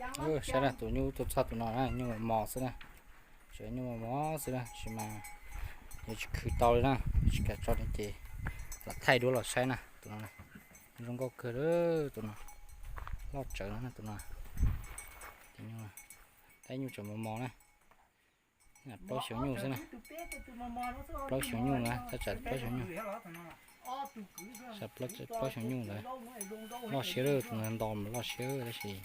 Saib na, tus nyuj tuaj txog tus no na, nyuj mos mos xwb na. Tseem nyuj mos mos xwb na, tab sis mas yuav tsis khwv tau li na, tsis kam tso li ces lam thaij duab los saib na. Tus no zoo nkauj kawg li, tus no loj tsawv no na, tus no. Tus nyuj, tab nyuj tseem mos mos na. Plaub xyoos nyuj xwb na. Plaub xyoos nyuj na, tab tsam plaub xyoos nyuj. Plaub xyoos nyuj ntawd loj siab lawm, tus no nto mas loj siab tab sis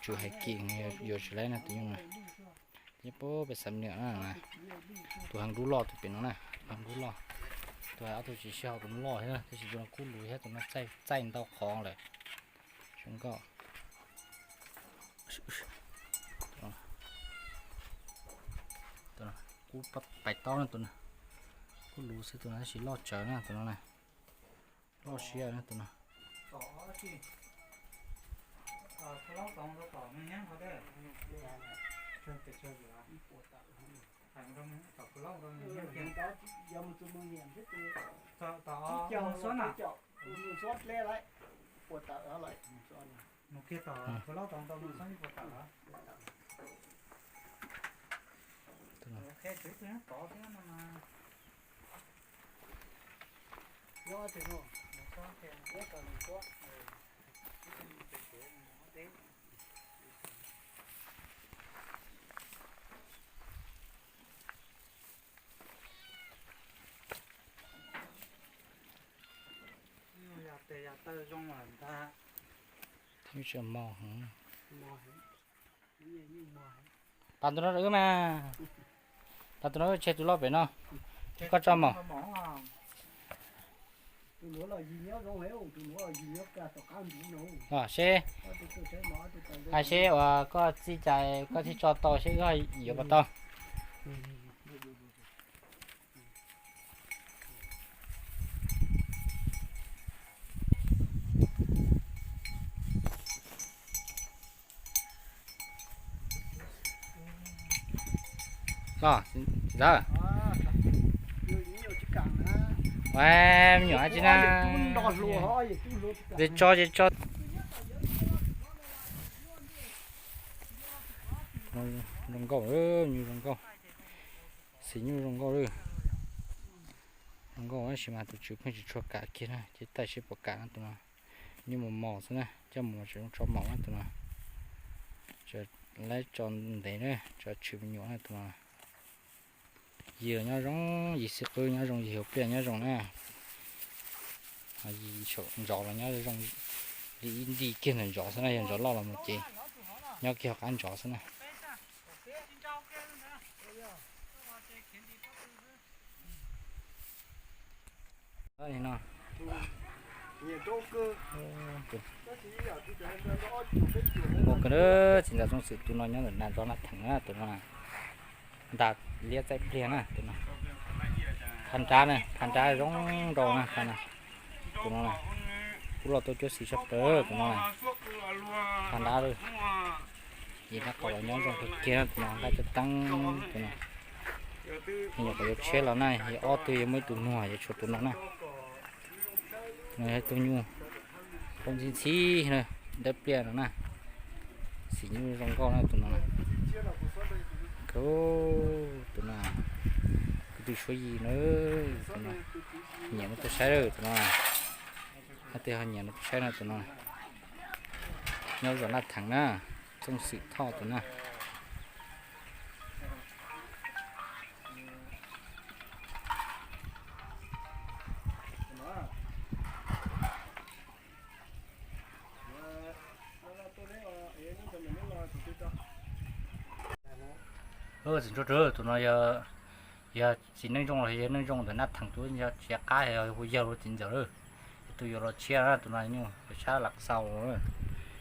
tswm hais kim yuav tsis laib na tus nyuj na. Nyob pem Xam Nuam na, tus heev dub loj tus pem no na, tus heev dub loj. Tus hais ob tug tsis sib haum tus no loj thiab tab sis tus no kub luv thiab, tus no txaij ntau qhov lawm. Zoo nkauj. Kub pais taub na tus no. Kub luv xwb tus no tab sis loj tsawv na tus no na. Loj siab na tus no. Tes yog taw zoo lawm ntag. Tseem mos heev. Pas tus no wb mas, pas tus no wb tseg tus loj pem no, koj tso mos. Seb, hais seb uas koj txij cas koj thiaj tso tau seb wb yuav puas tau. Los, ntawd. Me nyuam tsis na. Ces tso ces tso. Zoo nkauj, nyuj zoo nkauj. Xim nyuj zoo nkauj lawm. Zoo nkauj tab sis mas tus tswv pheej tsis tshua kam kiag na, ces taij seb puas kam na tus no. Nyuj mos mos xwb na, coj mus tseem tso maum na tus no. Laib tso ntev na, tso tshwm me nyuam na tus no. Yig los nyob zoo, yig xib qwb nyob zoo, yig hauv pliaj nyob zoo na. Yig saum ntsos los nyob zoo, yig ib nti kiag ntawm ntsos xwb na, yog ntsos loj los mus ces nyob kiag hauv qab ntsos xwb na. Ua kawg, txiv ntxawm Txooj Xwm tus no nyob ntawm nas zos Naj Theem na, tus no ntas liab txaij pliag na, tus no. Phaj nrab na, phaj nrab zoo nraug na, phaj na. Tus no na, kub loj tuaj cuab xis tshaj plaws tus no na. Phaj nrab lawm. Yig nrab qaum los nyob zoo kawg kiag na, tus no nqaij caj teeb tus no. Yog nyuam qhuav yuav tshiab los na, yog ob tug yuav muaj ib tug nuag yuav tshuav tus no na. Tus no yog ib tug nyuj poob ntxhib ntxhib na, dawb pliaj no na. Xim nyuj zoo nkauj na tus no na. Tus no, kuv tus suav yig na, tus no. Nyiam no tuaj saib lawm tus no. Hais tias ho nyiam no tuaj saib no tus no. Nyob zos Naj Theem na, Txooj Xwm Thoj tus na. Txiv ntsuag, tus no yog, yog txiv neej zoo los yog neej zoo ntawm Naj Theem tus, yog tsis qab yog hu yawg los txiv ntxawm lawm. Ib tug yuav los tshiab na, tus no nyuj sab lam xau los.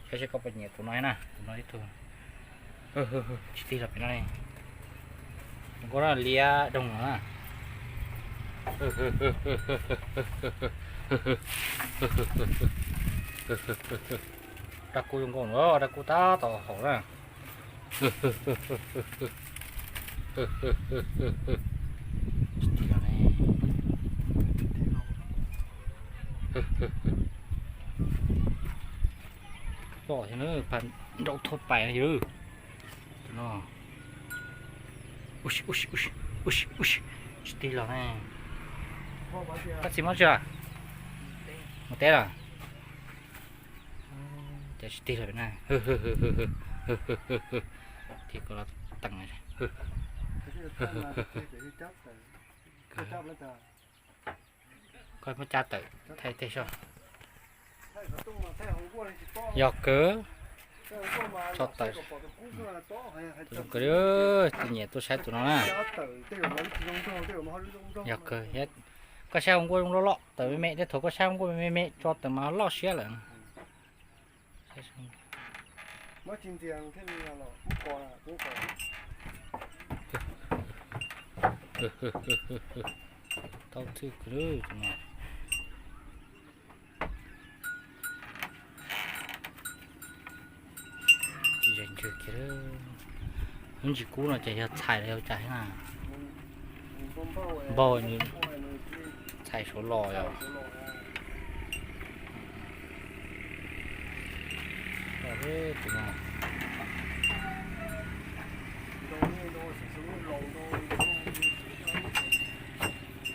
Saib seb koj puas nyiam tus no na, tus no ib tug. Tsis tig los pem no. Zoo nkauj na, liab doog no na. Dab kub zoo nkauj na, dab kub tab tom haum na. Loj thiab na, phaj Nrau thuaj pais yog tus no. Tsis tig los ne. Koj txiv muab tsi? Mus teb los? Ces tsis tig los na. Tig ko los teem. Koj muab cab tawm thaij tej soj. Yog kawg. Tso tawm. Tus zoo kawg, tus nyiam tuaj saib tus no na. Yog kawg, koj saib hauv nkuaj zoo loj loj, tawm me me, tej thaum koj saib hauv nkuaj me me tso tawm mas loj siab lawm. Tau txwj kawg tus no. Tsis zeeg kiag. Lub ntsis kub no ces yog txhais los yog cas na? Npauj, txhais saud los yog.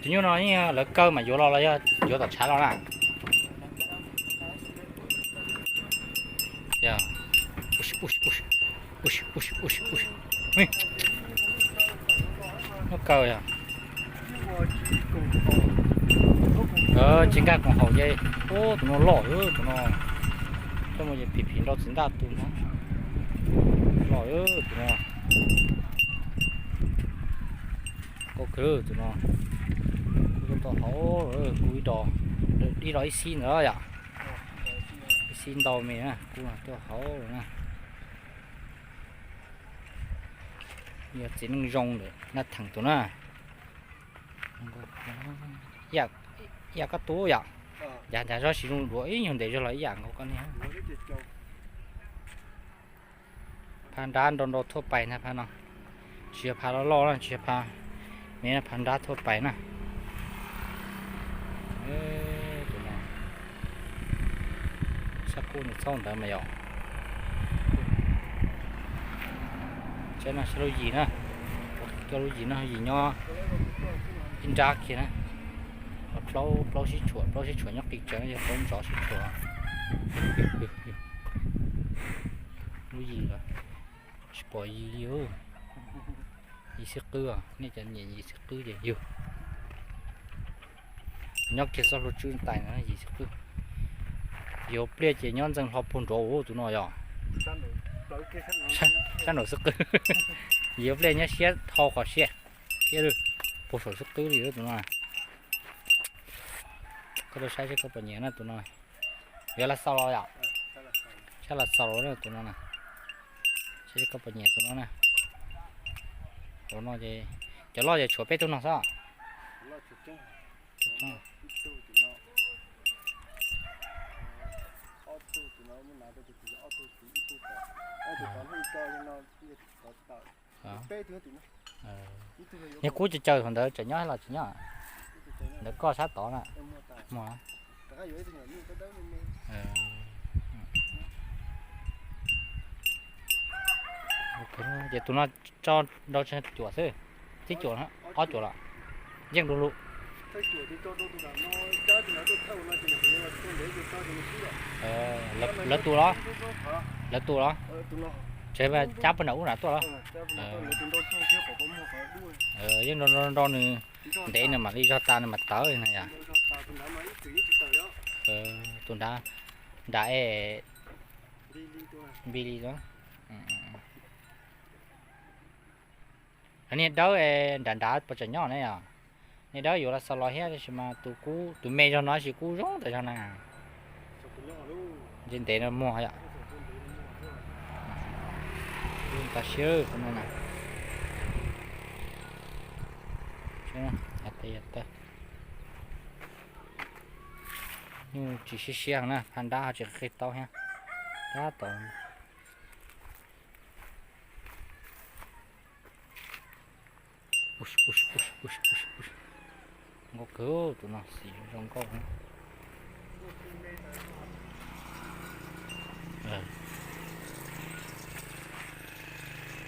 Tus nyuj no yeej lawv kaw mas yuav los los yog yuav tom tshav los na? Nyuj kaw yog. Tsis nkag koom haum ces, ub, tus no loj, tus no. Coj mus ces phim phim nrau txiv ntaj tu no. Loj tus no. Koj kawg tus no. Kub tuaj tau hauv, kub ib dos, ib dos ib xib ntawd yom. Ib xib ntau me na, kub tuaj hauv na. Yog txiv neej zoo ntawm Naj Theem tus na. Ib yam koj tub yom. Yav nrad zoj tsis zoo dua ib nyuag ntev zog los ib yam nkaus koj niag. Phav nrab nrau nrau thuaj pais na phav no. Tsis yog phav loj loj na, tsis yog phav, ne phav nrab thuaj pais na. Sab kub nws txhob ntawd mas yom. Saib no, saib lub yim na. Coj lub yim no, yim nyob ib nrab kiag na. Plaub, plaub sib tshuam, plaub sib tshuam nyob qis tsev, yog plaub ntxov sib tshuam. Lub yim los tsis pom yim li. Yim xwb qwb, nej cov nyiam yim xwb qwb ces yug. Nyob kiag txoj hlua tswb ntais no yim xwb qwb. Yuav pliaj ces nyob ntxeev hlo puag nrov ua tus no yog. Sab nraum xwb qwb. Yuav pliaj nyob siab dhau qhov siab, siab lwj, puag saum xwb qwb li tus no. Koj tuaj saib seb koj puas nyiam na tus no. Yuav Lav Xaus los yom? Sab Lav Xaus los na tus no na. Saib seb koj puas nyiam tus no na. Tus no ces cov loj ces tshuav peb tug no xwb. Niag kub caws caws thaum ntawd tseem nyob los tsis nyob? Ntawd koj sab tod na. Muag. Ces tus no tso nrau cuam xwb, tib cuam, ob cuam los yeej du lug. Lawv tu los? Lawv tu los? Tsev cab puag nram ub nram tuaj los? Yeej nrau nrau nws ntev nws mam li zog tas nws mam tawv na yom. Tus nrad, nrad es npis li. Niag dawb nrad nrad puas tseem nyob ne yom? Niag dawb yuav Lav Xaus los thiab tab sis mas tus kub, tus me zog no tab sis kub zoo tas zog na. Ntev ntev no muag yom. Kub tas siab tus no na. Nyuj tsis siab siab na, phab nrab ho tsis qig taub thiab. Tab tom nkauj kawg tus no, xim zoo nkauj.